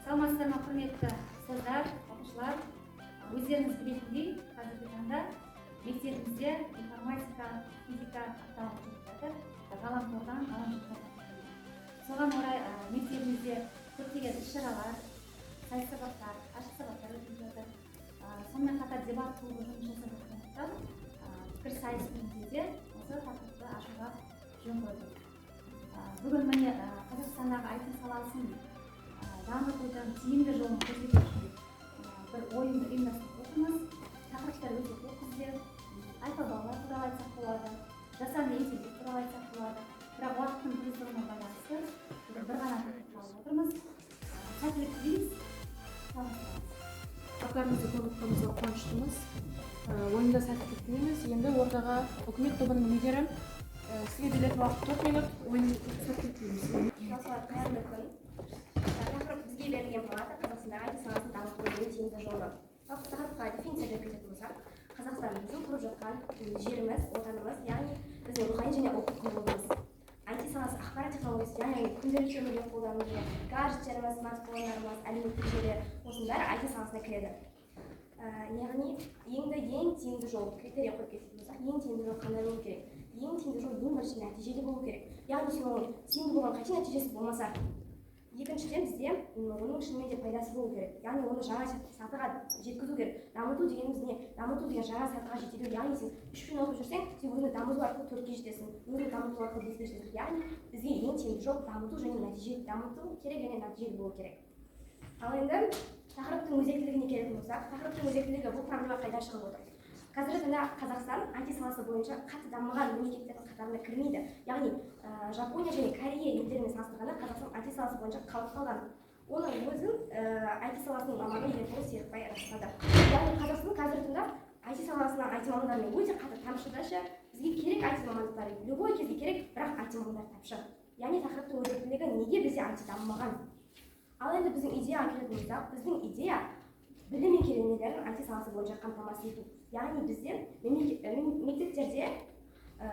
Саламатсыздар ма, құрметті ұстаздар, оқушылар! Өздеріңіз білетіндей, қазіргі таңда мектебімізде информатика, физика апталығы өтіп жатыр, ғаламтордан ғаламшарға. Соған орай мектебімізде көптеген іс шаралар, сайыс сабақтар, ашық сабақтар өтіп жатыр. Сонымен қатар дебат клубы жұмыс жасап жатқандықтан, пікірсайыс күнінде де осы тақырыпты ашуға жөн көрдік. Бүгін міне, Қазақстандағы IT саласын дамытудың тиімді жолын көрсету үшін бір ойынды ұйымдастырып отырмыз. Тақырыптар өте көп бізде. Альфа балалар туралы айтсақ болады, жасанды интеллект туралы айтсақ болады, бірақ уақыттың тығыздығына байланысты бүгін бір ғана тақырыпты алып отырмыз. Сәттілік тілейміз, жалғастырамыз. Сұрақтарыңызды толықтырғанымызға қуаныштымыз. Ойында сәттілік тілейміз. Енді ортаға үкімет тобының лидері. Сізге берілетін уақыт 4 минут. Ойын сәттілік тілейміз. Жалпы, қайырлы күн! Тақырып бізге берілген болады: Қазақстандағы IT саласын дамытудың тиімді жолы. Жалпы, тақырыпқа дефиниция беріп кететін болсақ, Қазақстан — біздің құрып жатқан жеріміз, отанымыз, яғни біздің рухани және ұлттық құндылығымыз. IT саласы — ақпарат технологиясы, яғни күнделікті өмірде қолданып жүрген гаджеттеріміз, смартфондарымыз, әлеуметтік желі, осының бәрі IT саласына кіреді. Яғни енді ең тиімді жол, критерий қойып кететін болсақ, ең тиімді жол қандай болу керек? Ең тиімді жол ең бірінші нәтижелі болу керек, яғни сен оның тиімді болған қате нәтижесі болмаса. Екіншіден, бізде оның шынымен де пайдасы болу керек, яғни оны жаңа сатыға жеткізу керек. Дамыту дегеніміз не? Дамыту деген — жаңа сатыға жетелеу. Яғни сен үшпен оқып жүрсең, сен өзіңді дамыту арқылы төртке жетесің, өзіңді дамыту арқылы беске жетесің. Яғни бізге ең тиімді жол — дамыту және нәтиже. Дамыту керек және нәтижелі болу керек. Ал енді тақырыптың өзектілігіне келетін болсақ, тақырыптың өзектілігі — бұл проблема қайдан шығып отыр? Қазіргі таңда Қазақстан IT саласы бойынша қатты дамыған мемлекеттердің қатарына кірмейді. Яғни Жапония және Корея елдерімен салыстырғанда, Қазақстан IT саласы бойынша қалып қалған. Оның өзін IT саласының маманы Ербол Серікбай растады. Яғни Қазақстан қазіргі таңда IT саласына IT мамандарымен өте қатты тапшы да ше. Бізге керек IT мамандықтары, любой кезде керек, бірақ IT мамандары тапшы. Яғни тақырыптың өзектілігі — неге бізде IT дамымаған? Ал енді біздің идеяға келетін болсақ, біздің идея — білім мекемелерін IT саласы бойынша қамтамасыз ету. Яғни бізде мектептерде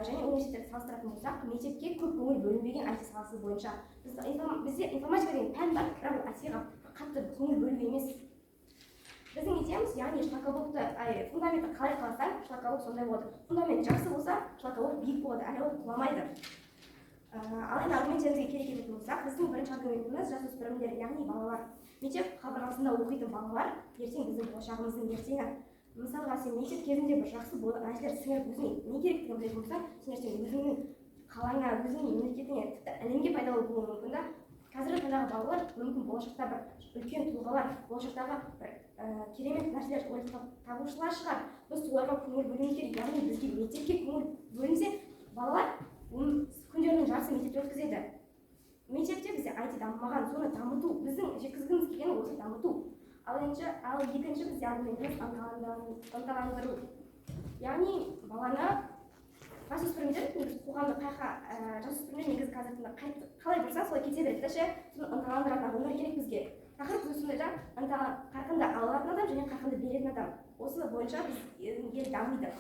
және университеттерді салыстыратын болсақ, мектепке көп көңіл бөлінбеген IT саласы бойынша. Бізде информатика деген пән бар, бірақ ол IT-ға қатты көңіл бөлу емес. Біздің идеямыз, яғни шлакоблокты, ай, фундаментті қалай қаласаң, шлакоблок сондай болады. Фундамент жақсы болса, шлакоблок биік болады әрі ол құламайды. Ал енді аргументтерімізге келе кететін болсақ, біздің бірінші аргументіміз — жасөспірімдер, яғни балалар. Мектеп қабырғасында оқитын балалар ертең біздің болашағымыздың ертеңі. Мысалға, сен мектеп кезінде бір жақсы нәрселер сіңіріп, өзіңе не керектігін білетін болсаң, сен ертең өзіңнің қалаңа, өзіңнің мемлекетіңе, тіпті әлемге пайдалы болуы мүмкін да. Қазіргі таңдағы балалар мүмкін болашақта бір үлкен тұлғалар, болашақтағы бір керемет нәрселер ойлап табушылар шығар. Біз соларға көңіл бөлуіміз керек. Яғни бізге мектепке көңіл бөлінсе, балалар күндерінің жартысын мектепте өткізеді. Мектепте бізде IT дамымаған, соны дамыту. Біздің жеткізгіміз келгені — осы дамыту. Ал екінші бізде аргументіміз — ынталандыру. Яғни баланы, жасөспірімдер негізі қоғамды қай жаққа, жасөспірімдер негізі қазіргі таңда қалай бұрса, солай кете береді да ше. Соны ынталандыратын адамдар керек бізге. Тақырып бізде сондай да: қарқынды ала алатын адам және қарқынды беретін адам. Осы бойынша біз ел дамиды.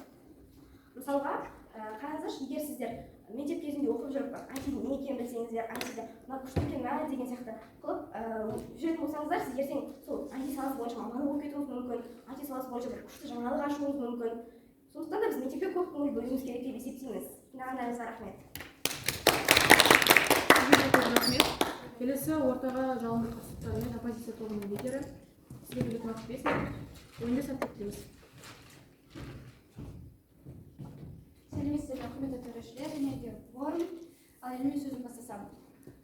Мысалға, қараңыздаршы, егер сіздер мектеп кезінде оқып жүріп IT-дің не екенін білсеңіздер, IT-ді мына күшті екен мә деген сияқты қылып жүретін болсаңыздар, сіз ертең сол IT саласы бойынша маман болып кетуіңіз мүмкін, IT саласы бойынша бір күшті жаңалық ашуыңыз мүмкін. Сондықтан да біз мектепке көп көңіл бөлуіміз керек деп есептейміз. Тыңдағандарыңызға рахмет. Сізге де көп рахмет. Келесі ортаға жалынды қатысушылармен оппозиция тобының лидері. Сізге берілетін уақыт 5 минут. Ойында сәттілік тілейміз. Сәлеметсіздер ме, құрметті төрешілер және де қорым! Ал енді мен сөзімді бастасам,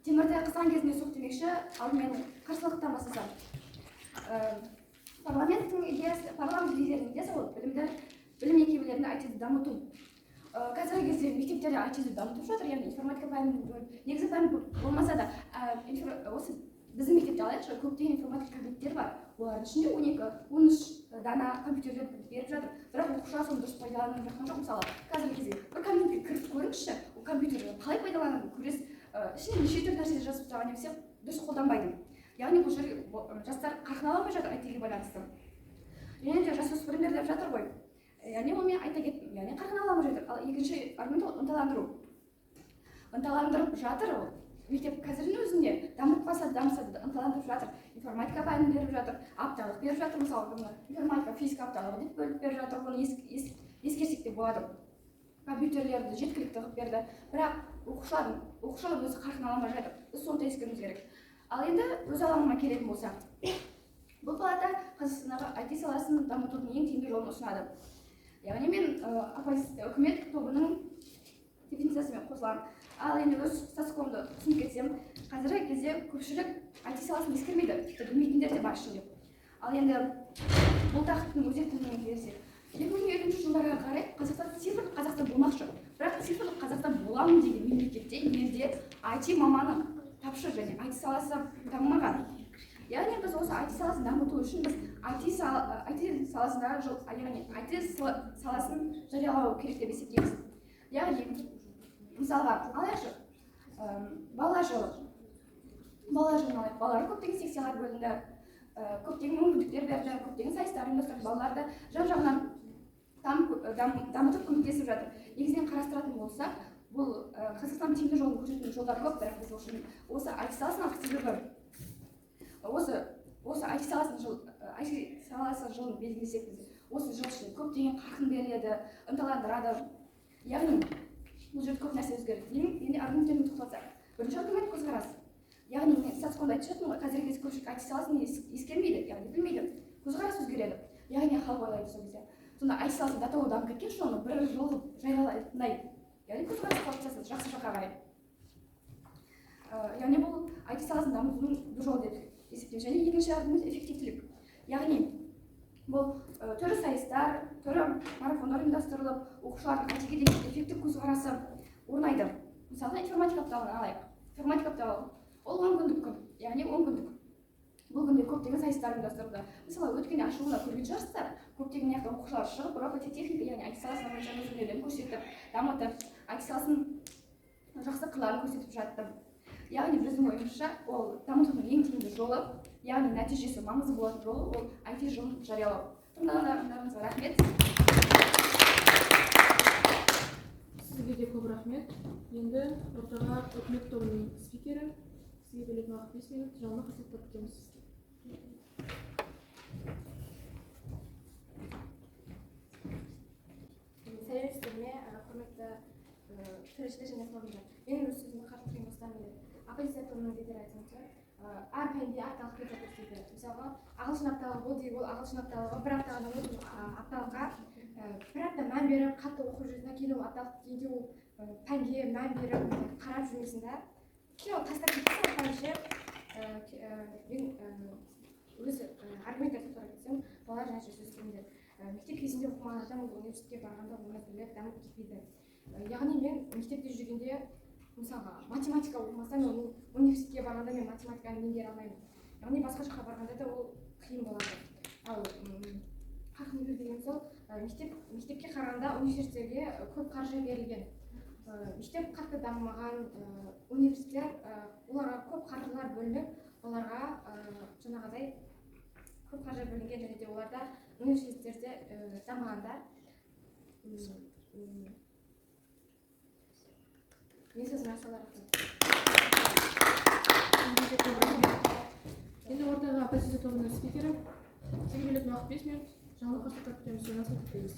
темірді қызған кезінде соқ демекші, алдымен қарсылықтан бастасам. Парламенттің идеясы, парламент лидерінің идеясы — ол білім мекемелерінде IT-ді дамыту. Қазіргі кезде мектептерде IT-ді дамытып жатыр, яғни информатика пәнін бөліп, негізі пән болмаса да, осы біздің мектепте алайықшы, көптеген информатика кабинеттер бар. Олардың ішінде 12, 13 дана компьютерлер беріп жатыр, бірақ оқушылар соны дұрыс пайдаланып жатқан жоқ. Мысалы, қазіргі кезде бір кабинетке кіріп көріңізші, ол компьютерді қалай пайдаланатынын көресіз. Ішіне неше түрлі нәрселер жазып тастаған немесе дұрыс қолданбайды. Яғни бұл жерде жастар қарқын ала алмай жатыр IT-ге байланысты. Және де жасөспірімдер деп жатыр ғой, яғни оны мен айта кеттім, яғни қарқын ала алмай жатыр. Ал екінші аргумент — ол ынталандыру. Ынталандырып жатыр ол мектеп қазірдің өзінде, дамытпаса да, дамыса да, ынталандырып жатыр. Информатика пәнін беріп жатыр, апталық беріп жатыр. Мысалы, мына информатика, физика апталығы деп бөліп беріп жатыр. Бұны ескерсек те болады. Компьютерлерді жеткілікті қылып берді, бірақ оқушылар өзі қарқын ала алмай жатыр. Біз соны да ескеруіміз керек. Ал енді өз алаңыма келетін болсақ, бұл палата Қазақстандағы IT саласын дамытудың ең тиімді жолын ұсынады. Яғни мен үкімет тобының дефинициясымен қосыламын. Ал енді өз статус-квомды түсініп кетсем, қазіргі кезде көпшілік IT саласын ескермейді, тіпті білмейтіндер де бар ішінде. Ал енді бұл тақырыптың өзектілігіне келсек, 2050 жылдарға қарай Қазақстан цифрлық Қазақстан болмақшы. Бірақ цифрлық Қазақстан боламын деген мемлекетте, елде IT маманы тапшы және IT саласы дамымаған. Яғни біз осы IT саласын дамыту үшін біз IT саласындағы жол, яғни IT саласын жариялау керек деп есептейміз. Яғни мысалға алайықшы, балалар жылы. Балалар жылын алайық. Балаларға көптеген секциялар бөлінді, көптеген мүмкіндіктер берді, көптеген сайыстар ұйымдастырды, балаларды жан-жағынан дамытып көмектесіп жатыр. Негізінен қарастыратын болсақ, бұл Қазақстан тиімді жолын көрсететін жолдар көп, бірақ біз үшін осы IT саласын алдық, себебі осы IT саласын жыл, IT саласы жылын белгілесек, біз осы жыл ішінде көптеген қарқын беріледі, ынталандырады. Яғни бұл жерде көп нәрсе өзгереді. Енді аргументтеріне тоқталсақ, бірінші аргумент — көзқарас. Яғни мен статус-квода айтып жатырмын ғой, қазіргі кезде көпшілік IT саласын ескермейді, яғни білмейді. Көзқарас өзгереді. Яғни халық ойлайды сол кезде, сонда IT саласы до того дамып кеткен, что оны бір жыл қылып жариялайтындай, яғни көзқарас қалыптасады жақсы жаққа қарай. Яғни бұл IT саласын дамытудың бір жолы деп есептеймін. Және екінші аргумент — эффективтілік. Яғни бұл түрлі сайыстар, түрлі марафондар ұйымдастырылып, оқушылардың IT-ге деген эффектив көзқарасы орнайды. Мысалға, информатика апталығын алайық. Информатика апталығы ол 10 күндік күн, яғни 10 күндік. Бұл күнде көптеген сайыстар ұйымдастырылды. Мысалы, өткен ашылуында көрген шығарсыздар, көптеген мына жақта оқушылар шығып, робототехника, яғни IT саласына бойынша өз өнерлерін көрсетіп, дамытып, IT саласының жақсы қырларын көрсетіп жатты. Яғни біздің ойымызша, ол дамытудың ең тиімді жолы, яғни нәтижесі маңызды болатын жолы ол IT жылын жариялау. Тыңдағандарыңызға рахмет. Сізге де көп рахмет. Енді ортаға үкімет тобының спикері, сізге берілетін уақыт 5 минут. Жалма қасиетті күтеміз. Сәлеметсіздер ме, құрметті төрешілер және қауымдар. Менің өз сөзімді қаржы бастағым келеді. Оппозиция тобының лидері айтуынша, әр пәнде апталық беріп жатыр дейді. Мысалға, ағылшын апталығы болды, ол ағылшын апталығы бір аптаға дамыды, апталыққа бір апта мән беріп, қатты оқып жүрсің, кейін ол апталық кейде ол пәнге мән беріп, қарап жүрмейсің да, кейін ол тастап кетесің ол пәнді. Мен өз аргументтерді тоқтата кетсем, балалар жаңа жасөспірімдер мектеп кезінде оқымаған адам ол университетке барғанда оны біліп дамып кетпейді. Яғни мен мектепте жүргенде, мысалға, математика оқымасам, мен университетке барғанда мен математиканы меңгере алмаймын. Яғни басқа жаққа барғанда да ол қиын болады. Ал қарқын беру деген сол, мектепке қарағанда университеттерге көп қаржы берілген. Мектеп қатты дамымаған, университеттер, оларға көп қаржылар бөлініп, оларға жаңағыдай көп қаржы бөлінген және де оларда университеттерде дамығанда мен сөзім аяқталды, рахмет. Енді ортаға оппозиция тобының спикері, сізге берілетін уақыт 5 минут. Жаңа қасиетті күтеміз. Жаңа тілейміз.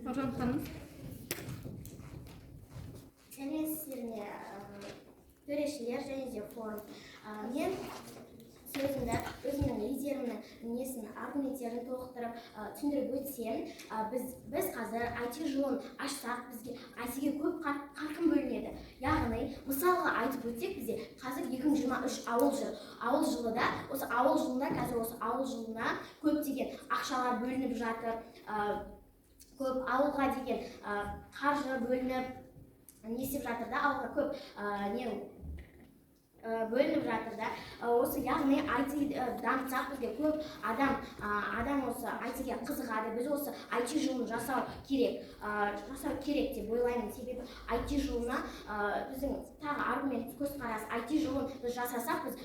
Маржан ханым. Сәлеметсіздер ме, төрешілер және де форум. Мен сөзімді өзімнің лидерімнің несін, аргументтерін толықтырып, түсіндіріп өтсем, біз қазір IT жылын ашсақ, бізге IT-ге көп қарқын бөлінеді. Яғни мысалға айтып өтсек, бізде қазір 2023 ауыл жыл. Ауыл жылы да, осы ауыл жылында, қазір осы ауыл жылына көптеген ақшалар бөлініп жатыр. Көп ауылға деген қаржы бөлініп, не істеп жатыр да, ауылға көп не бөлініп жатыр да. Осы яғни IT дамытсақ, бізге көп адам осы IT-ге қызығады. Біз осы IT жылын жасау керек деп ойлаймын. Себебі IT жылына, біздің тағы аргумент көзқарас, IT жылын біз жасасақ, біз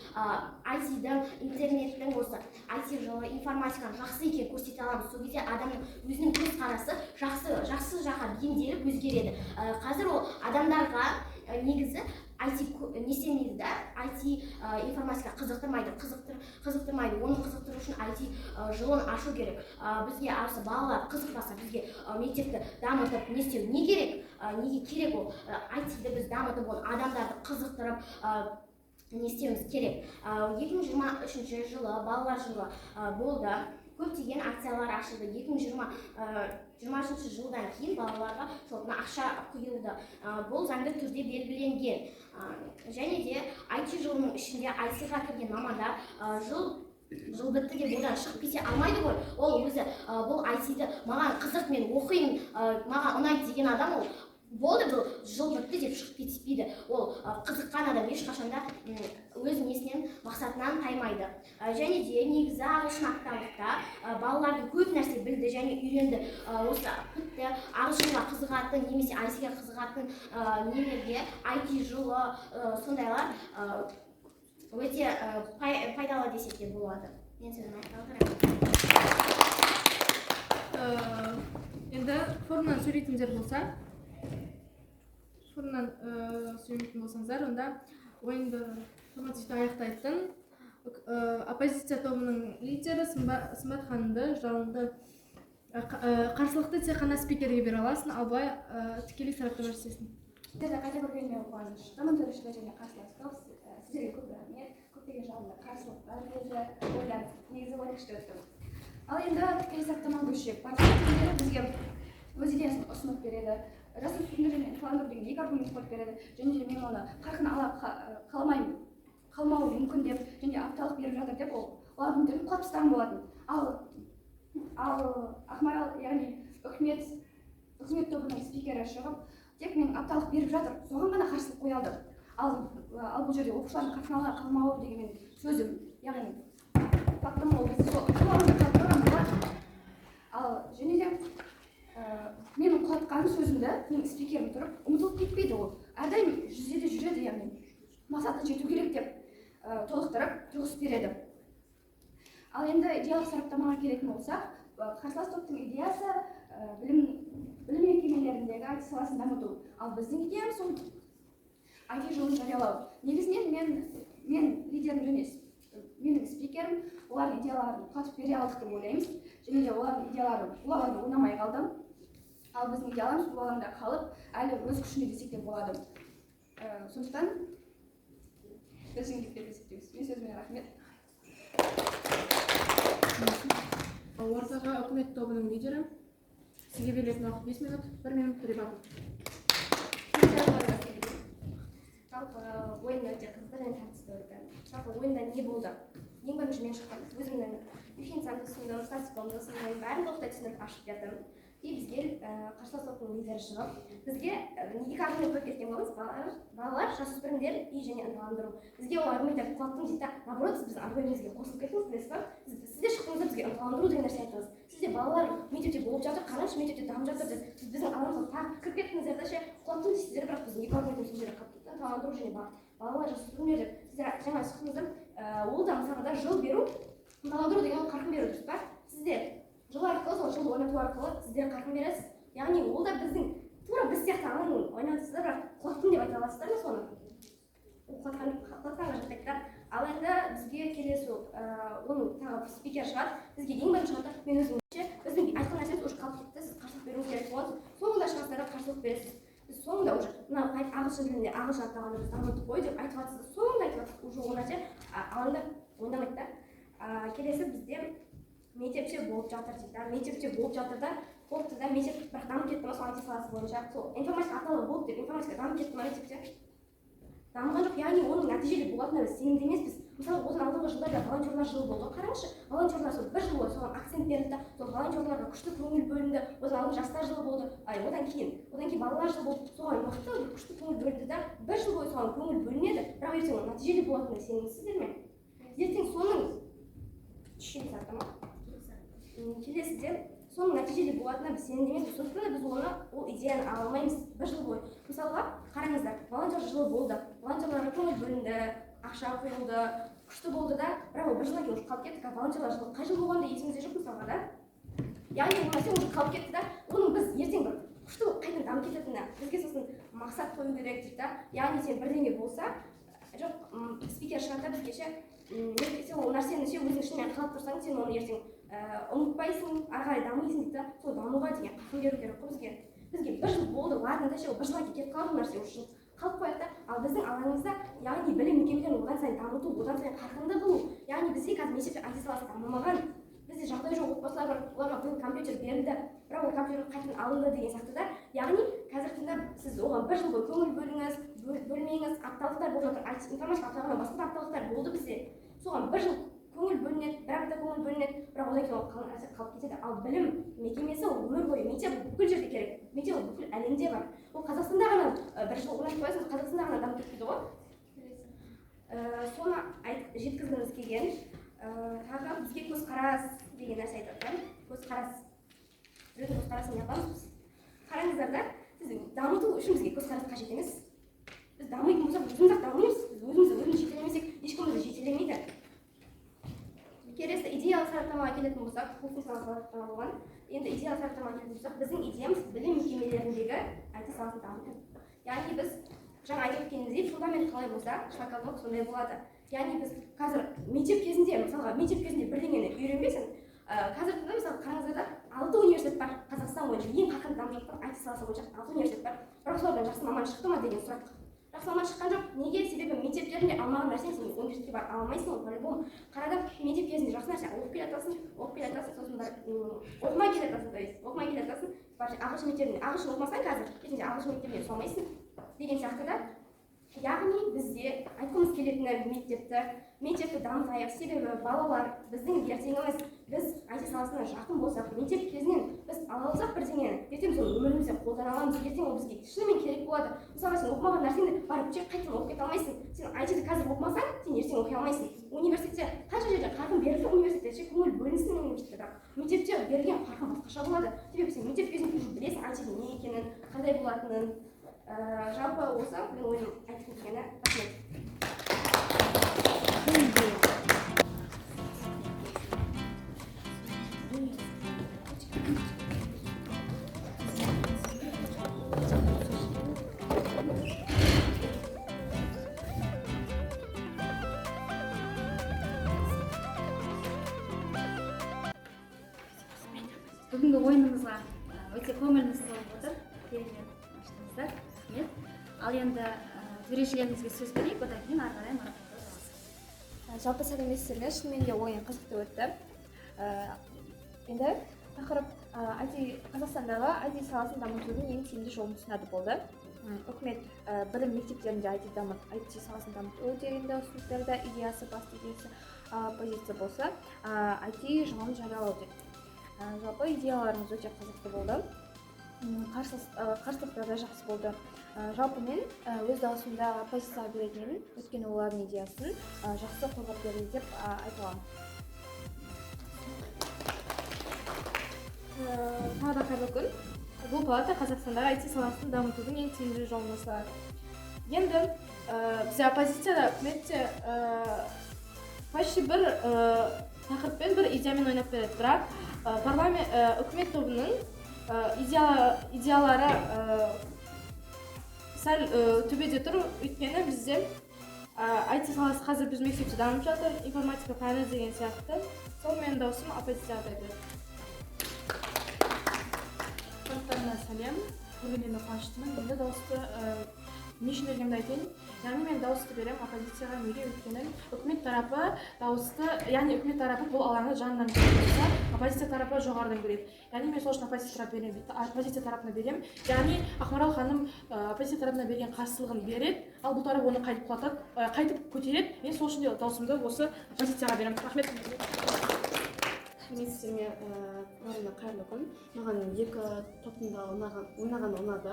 IT-дің, интернеттің, осы IT жылы информатиканың жақсы екенін көрсете аламыз. Сол кезде адамның өзінің көзқарасы жақсы жаққа бейімделіп өзгереді. Қазір ол адамдарға негізі IT не істемейді да, IT, информатика қызықтырмайды, қызықтырмайды. Оны қызықтыру үшін IT жылын ашу керек. Бізге осы балалар қызықпаса, бізге мектепті дамытып не істеу не керек? Неге керек ол? IT-ді біз дамытып, оны адамдарды қызықтырып, не істеуіміз керек. 2023 жылы балалар жылы болды, көптеген акциялар ашылды. 2023 жылдан кейін балаларға шотына ақша құйылды. Бұл заңды түрде белгіленген. Және де IT жылының ішінде IT-ға кірген мамандар жыл бітті деп одан шығып кете алмайды ғой. Ол өзі бұл IT-ді маған қызық, мен оқимын, маған ұнайды деген адам, ол болды, бұл жыл бітті деп шығып кетіспейді. Ол қызыққан адам ешқашан да өз несінен, мақсатынан таймайды. Және де негізі ағылшын апталықта балалардың көп нәрсе білді және үйренді. Осы бітті ағылшынға қызығатын немесе IT-ге қызығатын нелерге IT жылы, сондайлар өте пайдалы десек те болады. Мен сөзімді аяқталды. Енді форумнан сөйлейтіндер болса, форумнан сөйлейтін болсаңыздар, онда ойынды формативті аяқтайтын оппозиция тобының лидері Сымбат ханымды жалынды қарсылықты тек қана спикерге бере аласың, ал былай тікелей сараптама жасайсың. Сіздерді қайта көргеніме қуаныштымын, төрешілер және қарсылас топ. Сіздерге көп рахмет. Көптеген жалынды қарсылықтар берді. Ойлар негізі ойын күшті өтті. Ал енді тікелей сараптамаға көшсек, партия өкілдері бізге өз идеясын ұсынып береді. Жасөспірімдер және ынталандыру деген екі аргумент қойып береді. Және де мен оны қарқын ала қалмаймын, қалмауы мүмкін деп және апталық беріп жатыр деп, ол аргументтерін құлап тастаған болатын. Ал Ақмарал, яғни үкімет тобының спикері шығып, тек мен апталық беріп жатыр, соған ғана қарсылық қоя алды. Ал бұл жерде оқушылардың қарқын ала қалмауы деген менің сөзім, яғни фактым, ол бізде сол алаңда қалып қойған болатын. Ал және де менің құлатқан сөзімді менің спикерім тұрып ұмытылып кетпейді, ол әрдайым жүзеде жүреді, яғни мақсатына жету керек деп толықтырып тұрғызып береді. Ал енді идеялық сараптамаға келетін болсақ, қарсылас топтың идеясы білім мекемелеріндегі IT саласын дамыту, ал біздің идеямыз ол IT жылын жариялау. Негізінен мен лидерім және менің спикерім олардың идеяларын құлатып бере алдық деп ойлаймыз. Және де олардың идеялары бұл алаңда ойнамай қалды, ал біздің идеяларымыз бұл алаңда қалып, әлі өз күшінде десек те болады. Сондықтан біз жеңдік деп есептейміз. Мен сөзіме рахмет. Ортаға үкімет тобының лидері, сізге берілетін уақыт 5 минут, 1 минут ребаттл. Жалпы ойын өте қызықты және тартысты өтті. Жалпы ойында не болды? Ең бірінші мен шықтым, өзімнің дефинициямды ұсындым, статикамды ұсындым, бәрін толықтай түсіндіріп ашып бердім. И бізге қарсылас топтың лидері шығып, бізге екі аргумент қойып кеткен болдыңыз: балалар, жасөспірімдер и және ынталандыру. Бізге ол аргументтерді құлаттыңыз дейді да, наоборот, сіз біздің аргументімізге қосылып кеттіңіз, білесіз ба? Сіз де шықтыңыз да, бізге ынталандыру деген нәрсе айттыңыз. Сіз де балалар мектепте болып жатыр, қараңызшы, мектепте дамып жатыр деп, сіз біздің арамызға тағы кіріп кеттіңіздер да ше, құлаттым дейсіздер, бірақ біздің екі аргументіміз сол жерде қалып кетті: ынталандыру және балалар, жасөспірімдер деп. Сіздер жаңа шықтыңыз да, ол да мысалға да жыл беру, ынталандыру деген ол қарқын беру, дұрыс па? Сіздер жыл арқылы, сол жылды ойнату арқылы сіздер қарқын бересіз, яғни ол да біздің тура біз сияқты алаң ойнап жатсыздар, бірақ құлаттым деп айта аласыздар ма соны? Ол құлатқанға жатпайды да. Ал енді бізге келесі оның тағы спикер шығады, бізге ең бірінші шығады, мен өзім ше, біздің айтқан нәрсеміз уже қалып кетті, сіз қарсылық беруіңіз керек болған. Соңында шығасыздар да, қарсылық бересіз. Біз соңында уже мына ағылшын тілінде ағылшын апталығында біз дамыттық қой деп айтып жатсыз, соңында айтып жатсыз, уже ол нәрсе алаңда ойнамайды да. Келесі бізде мектепте болып жатыр дейді да, мектепте болып жатыр да, болыпты да мектеп, бірақ дамып кетті ма сол IT саласы бойынша? Сол информатика апталығы болды деп информатика дамып кетті ма мектепте? Дамыған жоқ, яғни оның нәтижелі болатынына біз сенімді емеспіз. Мысалы, осыдан алдыңғы жылдарда волонтерлар жылы болды ғой, қараңызшы, волонтерлар сол бір жыл бойы соған акцент берілді да, сол волонтерларға күшті көңіл бөлінді. Одан алдын жастар жылы болды, ай, одан кейін балалар жылы болды, соған мықты бір күшті көңіл бөлінді да. Бір жыл бойы соған көңіл бөлінеді, бірақ ертең ол нәтижелі болатынына сенімсіздер ме? Ертең соның үшінші ма, келесіде соның нәтижелі болатынына біз сенімді емеспіз. Сондықтан да біз оны, ол идеяны ала алмаймыз бір жыл бойы. Мысалға, қараңыздар, волонтер жылы болды, волонтерларға көңіл бөлінді, ақша құйылды, күшті болды да, бірақ ол бір жылдан кейін уже қалып кетті. Волонтерлар жылы қай жыл болғаны да есімізде жоқ мысалға да. Яғни ол нәрсе уже қалып кетті да, оның біз ертең бір Күшті болып қайтадан дамып кететіні. Бізге сосын мақсат қою керек дейді да. Яғни сен бірдеңе болса, жоқ, спикер шығады да бізге ше, сен ол нәрсені ше өзің ішіңнен қалап тұрсаң, сен оны ертең ұмытпайсың, ары қарай дамисың дейді да. Сол дамуға деген қарқын беру керек қой бізге. Бізге бір жыл болды, ладно да ше, ол бір жылдан кейін кетіп қалды ол нәрсе, уже қалып қояды да. Ал біздің алаңымызда, яғни білім мекемелерін одан сайын дамыту, одан сайын қарқынды қылу. Яғни бізде қазір мектепте IT саласы дамымаған, бізде жағдай жоқ отбасылар бар, оларға биыл компьютер берілді, бірақ ол компьютер қайтадан алынды деген сияқты да. Яғни қазіргі таңда сіз оған бір жыл бойы көңіл бөліңіз, бөлмеңіз, апталықтар болып жатыр, IT информатика апталығынан басқа да апталықтар болды бізде. Соған бір жыл көңіл бөлінеді, бір апта көңіл бөлінеді, бірақ одан кейін ол қалған нәрсе қалып кетеді. Ал білім мекемесі ол өмір бойы, мектеп ол бүкіл жерде керек, мектеп ол бүкіл әлемде бар. Ол Қазақстанда ғана бір жыл ойлап қоясың, Қазақстанда ғана дамып кетпейді ғой. Соны жеткізгіміз келген. Тағы бізге көзқарас деген нәрсе айтады да. Көзқарас. Біреудің көзқарасын не қыламыз біз? Қараңыздар да, сіз дамыту үшін бізге көзқарас қажет емес. Біз дамитын болсақ, өзіміз ақ дамимыз. Біз өзімізді өзіміз жетелемесек, ешкім бізді жетелемейді. Келесі идеялық сараптамаға келетін болсақ, функционалдық сараптама болған. Енді идеялық сараптамаға келетін болсақ, біздің идеямыз білім мекемелеріндегі IT саласын дамыту. Яғни біз жаңа айтып өткеніміздей, фундамент қалай болса, шлакоблок сондай болады. Яғни біз қазір мектеп кезінде, мысалға, мектеп кезінде бірдеңені үйренбесең, қазіргі таңда мысалы қараңыздар да, 6 университет бар Қазақстан бойынша ең қарқынды дамып жатқан IT саласы бойынша 6 университет бар. Бірақ солардан жақсы маман шықты ма деген сұрақ. Жақсы маман шыққан жоқ. Неге? Себебі мектептерінде алмаған нәрсені сен университетке барып ала алмайсың ғой, по-любому. Қарада мектеп кезінде жақсы нәрсе оқып келе жатасың, оқып келе жатасың, сосын барып, оқымай келе жатасың, то есть оқымай келе жатасың, барып ағылшын мектебінде ағылшын оқымасаң қазір, ертең ағылшын мектебіне түсе алмайсың деген сияқты да. Яғни бізде айтқымыз келетіні мектепті дамытайық, себебі балалар біздің ертеңіміз. Біз IT саласына жақын болсақ, мектеп кезінен біз ала алсақ бірдеңені, ертең соны өмірімізде қолдана аламыз, ертең ол бізге шынымен керек болады. Мысалға, сен оқымаған нәрсеңді барып тек қайтадан оқып кете алмайсың. Сен IT-ді қазір оқымасаң, сен ертең оқи алмайсың. Университетте қанша жерде қарқын берілді, университетте ше көңіл бөлінсін университетте, бірақ мектепте берілген қарқын басқаша болады. Себебі сен мектеп кезінде уже білесің IT-дің не екенін, қандай болатынын. Жалпы осы менің ойым айтқым келгені. Рахмет. Бүгінгі ойынымызға өте көңіліміз толып отыр. Керемет аштыңыздар. Рахмет. Ал енді төрешілерімізге сөз берейік, одан кейін ары қарай марапаттау жалғасады. Жалпы сәлеметсіздер ме? Шынымен де ойын қызықты өтті. Енді тақырып IT Қазақстандағы IT саласын дамытудың ең тиімді жолын ұсынады болды. Үкімет білім мектептерінде IT саласын дамыту дегенді ұсынып берді. Идеясы, басты идеясы, позиция болса, IT жылын жариялау деп. Жалпы идеяларымыз өте қызықты болды. Қарсылықтар да жақсы болды. Жалпы мен өз дауысымды оппозицияға беретін едім, өйткені олардың идеясын жақсы қорғап берді деп айта аламын. Тағы да қайырлы күн. Бұл палата Қазақстандағы IT саласын дамытудың ең тиімді жолын ұсынады. Енді бізде оппозицияда, үкіметте почти бір тақырыппен, бір идеямен ойнап береді. Бірақ парламент, үкімет тобының идеялары сәл төбеде тұр, өйткені бізде IT саласы қазір біз мектепте дамып жатыр, информатика пәні деген сияқты. Сол менің дауысым оппозицияға беріледі. Барлықтарына сәлем. Көргеннен қуаныштымын. Енді дауысты не үшін бергенімді айтайын. Яғни мен дауысты беремін оппозицияға. Неге? Өйткені үкімет тарапы дауысты, яғни үкімет тарапы бұл алаңды жанынан көретін болса, оппозиция тарапы жоғарыдан көреді. Яғни мен сол үшін оппозиция тарапы беремін, оппозиция тарапына беремін. Яғни Ақмарал ханым оппозиция тарапына берген қарсылығын береді, ал бұл тарап оны қайтып құлатады, қайтып көтереді. Мен сол үшін де дауысымды осы оппозицияға беремін. Рахмет. Сәлеметсіздер ме, барлығына қайырлы күн. Маған екі топтың да ойнағаны ұнады.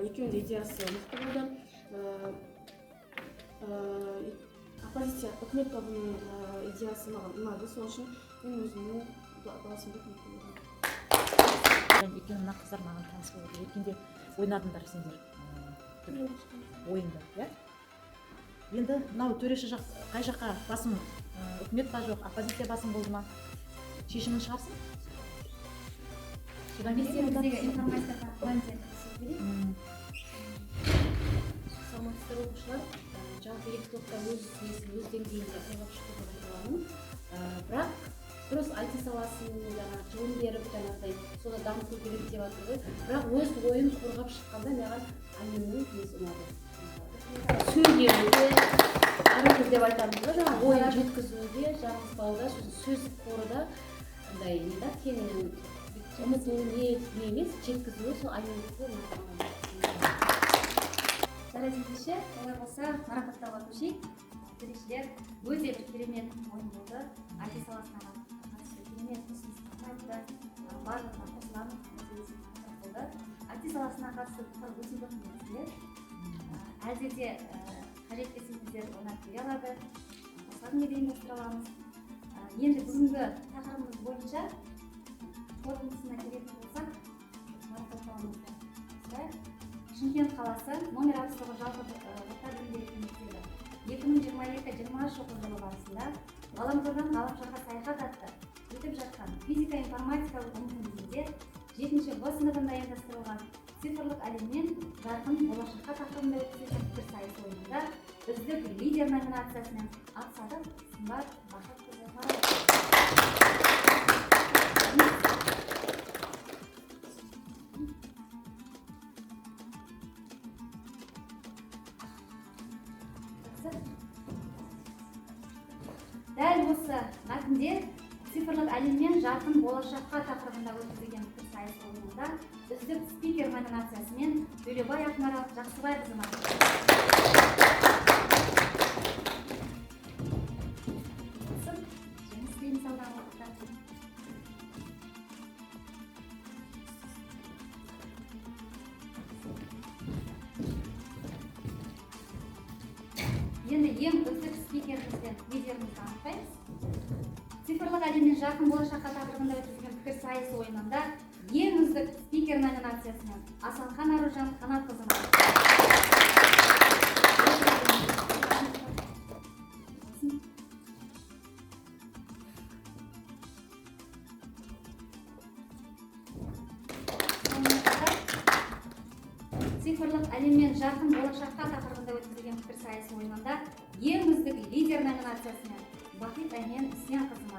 Екеуінің де идеясы мықты болды. Оппозиция, үкімет тобының идеясы маған ұнады. Сол үшін мен өзімнің дауысымды үкіметке беремін. Өйткені мына қыздар маған таныс болды. Өткенде ойнадыңдар сендер, ойынды, иә? Енді мынау төреші жақ қай жаққа басым, үкімет па, жоқ оппозиция басым болды ма? Шешімін шығарсын. Содан кейін Мектебіміздегі информатика пәндері сөз берейік. Саламатсыздар, оқушылар! Жалпы екі топта өз несін, өз деңгейінде қорғап шықты деп айта аламын. Бірақ дұрыс, IT саласын жаңағы жылын беріп, жаңағыдай соны дамыту керек деп жатыр ғой, бірақ өз ойын қорғап шыққанда маған Әменнің несі ұнады. Сөйлеуі де, оратор деп айтамыз ғой, жаңағы ойын жеткізуі де, жаңылыспауы да, сосын сөз қоры да андай не да, кеңінен ұмытылу не не емес, жеткізуі сол Әмендікі ұнады маған. Жарайды ендеше, олай болса, марапаттауға көшейік. Төрешілер, өте бір керемет ойын болды. IT саласына қатысты керемет ұсыныстар айтты. Барлығына қосыламын, өте өте қызық болды. IT саласына қатысты пікір өте көп негізінде. Әлде де қажет десеңіздер, ойнап бере алады. Басқа күнге де ұйымдастыра аламыз. Енді бүгінгі тақырыбымыз бойынша қорытындысына келетін болсақ, марапаттауымызды бастайық. Шымкент қаласы номер 69 жалпы орта білім беретін мектебі 2022-23 оқу жылы барысында «Ғаламтордан ғаламшарға саяхат» атты өтіп жатқан физика информатика онкүндігінде 7 Б сыныбында ұйымдастырылған «Цифрлық әлемнен жарқын болашаққа» тақырыбында өткізілген пікірсайыс ойынында «Үздік лидер» номинациясымен Абсадық Сымбат Бақытқызы марапатталды. Жақсы. Дәл осы мәтінде «Цифрлық әлемнен жарқын болашаққа» тақырыбында өткізілген пікірсайыс ойынында «Үздік спикер» номинациясымен Төлебай Ақмарал Жақсыбайқызы марапатталды. Жеңіс тілейміз алдағы уақытта. Енді ең үздік спикеріміз бен лидерімізді анықтаймыз. «Цифрлық әлемнен жарқын болашаққа» тақырыбында өткізілген пікірсайыс ойынында «Ең үздік спикер» номинациясымен Асанхан Аружан Қанатқызы марапатталды. Сонымен қатар, «Цифрлық әлемнен жарқын болашаққа» тақырыбында өткізілген пікірсайыс ойынында «Ең үздік лидер» номинациясымен Бақит Әмен Үсенқызы.